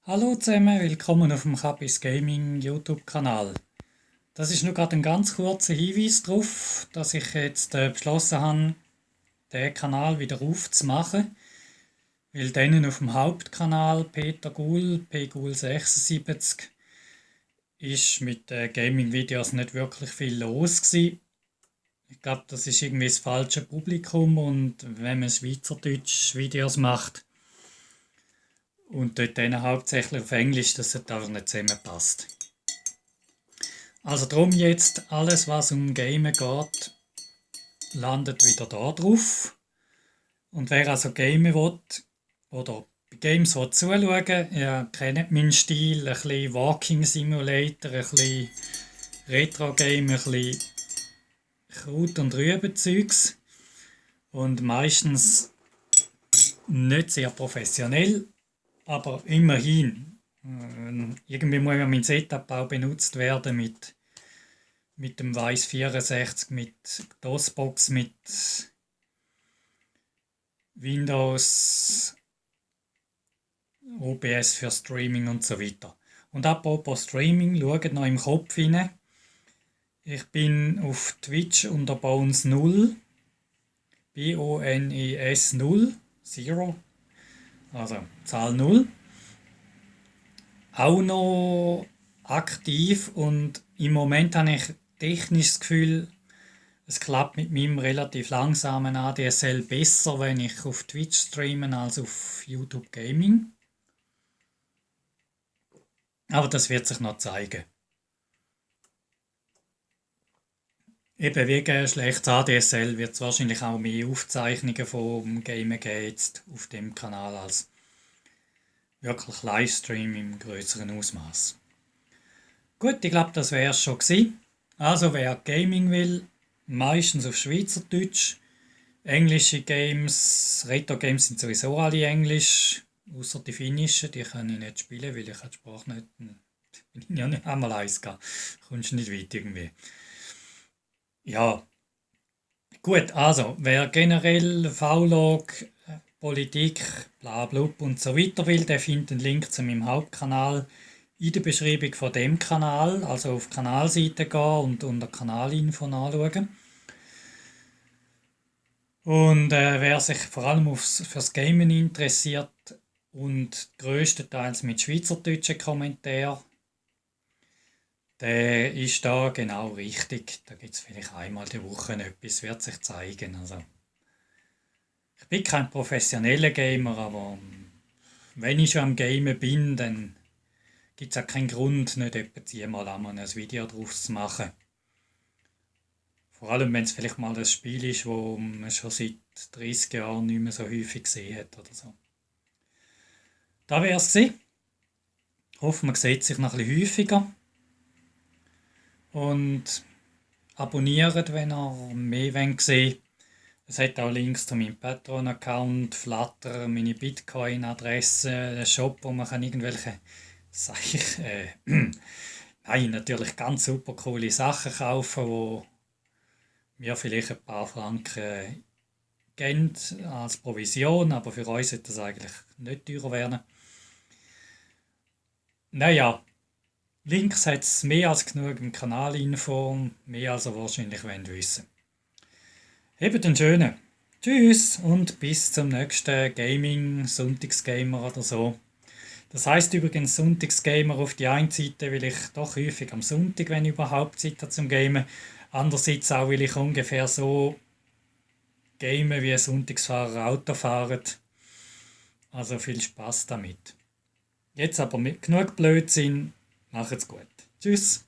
Hallo zusammen, willkommen auf dem Kapis Gaming YouTube-Kanal. Das ist nur gerade ein ganz kurzer Hinweis darauf, dass ich jetzt beschlossen habe, den Kanal wieder aufzumachen, weil dann auf dem Hauptkanal Peter Gul, pgul76, ist mit Gaming-Videos nicht wirklich viel los gewesen. Ich glaube, das ist irgendwie das falsche Publikum, und wenn man Schweizerdeutsch Videos macht und dort dann hauptsächlich auf Englisch, das hat einfach nicht zusammenpasst. Also darum jetzt alles, was um Gamen geht, landet wieder da drauf. Und wer also gamen will oder bei Games will zuschauen, ihr kennt meinen Stil, ein bisschen Walking Simulator, ein bisschen Retro-Game, ein bisschen Kraut- und Rübenzeugs. Und meistens nicht sehr professionell, aber immerhin. Irgendwie muss ja mein Setup auch benutzt werden mit dem Weiss 64, mit DOS-Box, mit Windows, OBS für Streaming und so weiter. Und apropos Streaming, schaut noch im Kopf rein. Ich bin auf Twitch unter Bones 0, BONES 0, Zero, also Zahl 0. Auch noch aktiv, und im Moment habe ich technisch das Gefühl, es klappt mit meinem relativ langsamen ADSL besser, wenn ich auf Twitch streame als auf YouTube Gaming. Aber das wird sich noch zeigen. Eben wegen schlechtes ADSL wird es wahrscheinlich auch mehr Aufzeichnungen vom Gamen geben jetzt auf dem Kanal als wirklich Livestream im größeren Ausmaß. Gut, ich glaube, das wäre es schon gewesen. Also wer Gaming will, meistens auf Schweizerdeutsch. Englische Games, Retro-Games sind sowieso alle Englisch, außer die finnischen, die kann ich nicht spielen, weil ich die Sprache nicht, bin ich ja nicht einmal eins gehabt. Kommst nicht weit irgendwie. Ja, gut, also, wer generell V-Log, Politik, bla blub und so weiter will, der findet den Link zu meinem Hauptkanal in der Beschreibung von dem Kanal, also auf die Kanalseite gehen und unter Kanalinfo anschauen. Und wer sich vor allem fürs Gamen interessiert und größtenteils mit schweizerdeutschen Kommentaren, der ist da genau richtig. Da gibt es vielleicht einmal die Woche etwas, wird sich zeigen. Also, ich bin kein professioneller Gamer, aber wenn ich schon am Gamen bin, dann gibt es auch keinen Grund, nicht etwa mal einmal ein Video drauf zu machen. Vor allem, wenn es vielleicht mal ein Spiel ist, wo man schon seit 30 Jahren nicht mehr so häufig gesehen hat oder so. Da wäre es gewesen. Ich hoffe, man sieht sich noch ein bisschen häufiger. Und abonniert, wenn ihr mehr sehen wollt. Es hat auch Links zu meinem Patreon-Account, Flutter, meine Bitcoin-Adresse, einen Shop, wo man irgendwelche nein, natürlich ganz super coole Sachen kaufen, wo mir vielleicht ein paar Franken geben als Provision, aber für uns sollte das eigentlich nicht teurer werden. Naja, Links hat es mehr als genug im Kanalinfo, mehr als ihr wahrscheinlich wissen wollt. Habt einen schönen. Tschüss und bis zum nächsten Gaming-Sonntagsgamer oder so. Das heißt übrigens Sonntagsgamer auf die einen Seite, weil ich doch häufig am Sonntag, wenn überhaupt, Zeit habe zum Gamen. Andererseits auch, weil ich ungefähr so game, wie Sonntagsfahrer Auto fahren. Also viel Spaß damit. Jetzt aber mit genug Blödsinn. Macht's gut. Tschüss.